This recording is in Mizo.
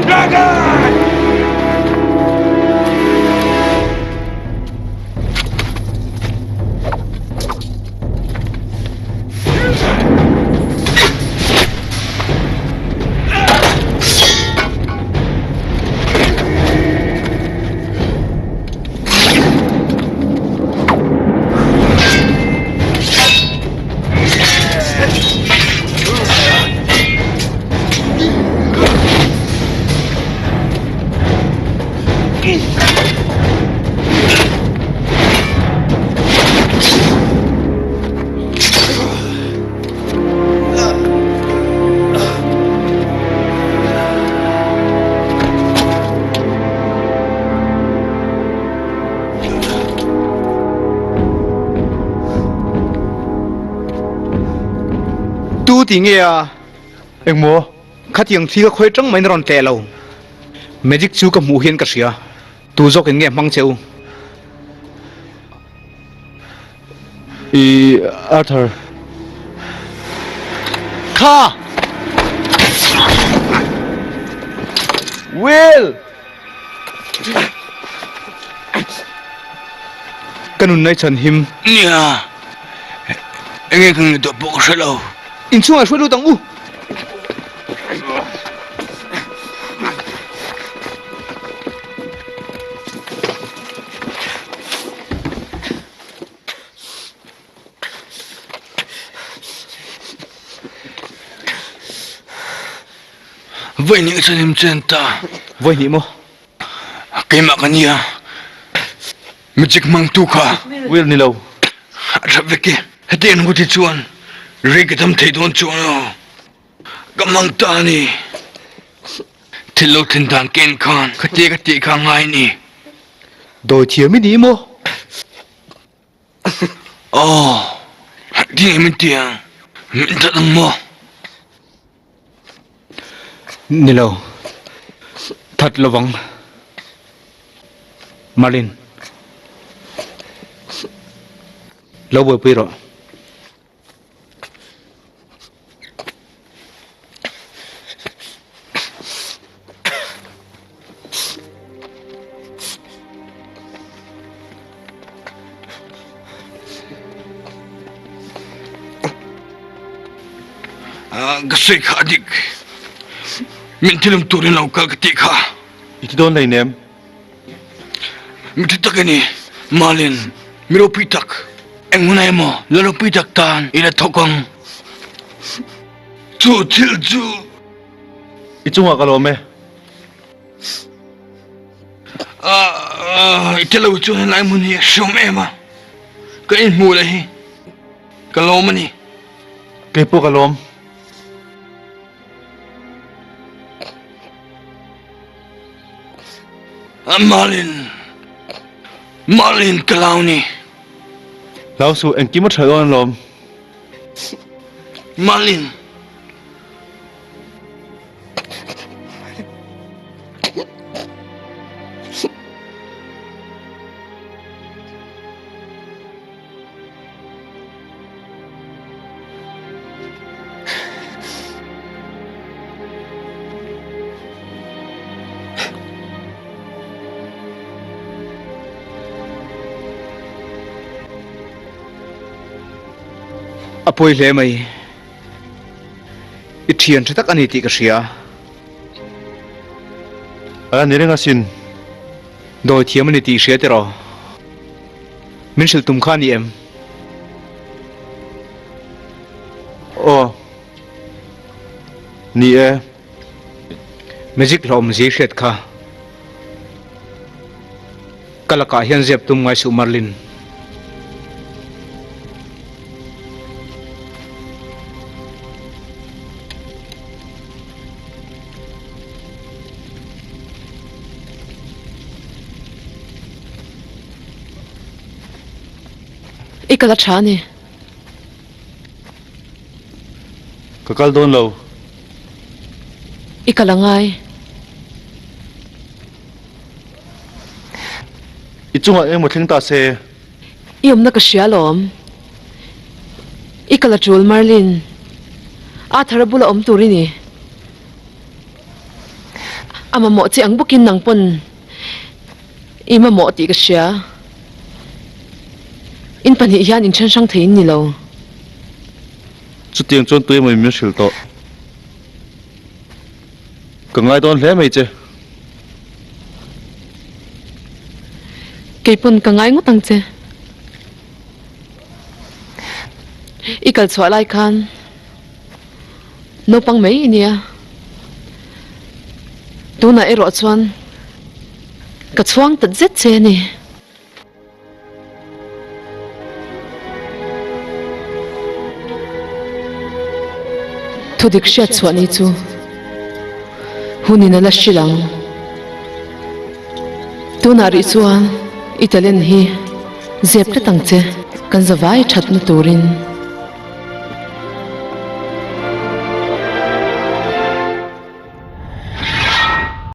Dragon! Tu ti nge a? Engmaw? Khatiang thli ka khawi tang mai na rawn tleh lo. Magic chu ka hmuh hian ka hria. Tu zawk in nge hmang che u? I Arthur. Kha! Will! Ka nun nai chhan him. Nia, enge ka ngaihtuah pawh ka hre lo. Inchhungah hruai lut ang u. Vawi hnih ka chhan him chen ta. Vawi hnih maw? Keimah ka nia. Magic hmangtu kha. Will ni lo. A that vek e. Hetiang hnu te chuan rei ka dam thei dawn chuan aw. Ka hmang ta a ni. Thil lo thlen dan ken khan khatia ka tih kha ngai a ni. Dawi thiam i ni maw? Aw, tinge min ti ang? Min that ang maw? Ni lo, that lovang. Marlin, lo buaipui rawh. Ka sawi kha a dik. Min thilum turin lo kal ka tih kha. I ti dawn hleinem. Mi thi tak i ni, Malin, mi ropui tak. Eng hunah emaw la ropui tak tan i la thawk ang. Chu thil chu. I chungah ka lawm e. I tel lo chuan helai hmun hi a hreawm em a, ka inhmuh leh hi ka lawm a ni. Kei pawh ka lawm. Malin, Malin ka lau ni. Hlau suh, engkim a tha dawn alawm. Malin. A pawi hle mai. I thian tha tak a ni tih ka hria. A ni reng asin. Dawi thiam a ni tih i hria tiraw? Min hrilh tum kha a ni em? Aw. Ni e. Magic hlawm zi hriat kha. Ka lakah hian zep tum ngai suh Merlin. I kal a tha a ni. Ka kal dawn lo. I kal a ngai. I chungah engmaw thleng ta se. I awmna ka hria alawm. I kal a tul Merlin. Arthur-a bula awm tur i ni. A mamawh che ang bawkin nang pawn i mamawh tih ka hria. In pahnih hian inthen hrang thei in ni lo. Chutiang chuan tuemaw in min hrilh tawh. Ka ngai dawn hle mai che. Kei pawn ka ngai ngawt ang che. I kal chhuah lai khan naupang mai i nia. Tunah erawh chuan ka chhuang ta zet che a ni. Thudik hriat chhuah ni chu hunin a la hrilh ang. Tunah rih chuan i talent hi zep tlat ang che, kan zavai thatna turin.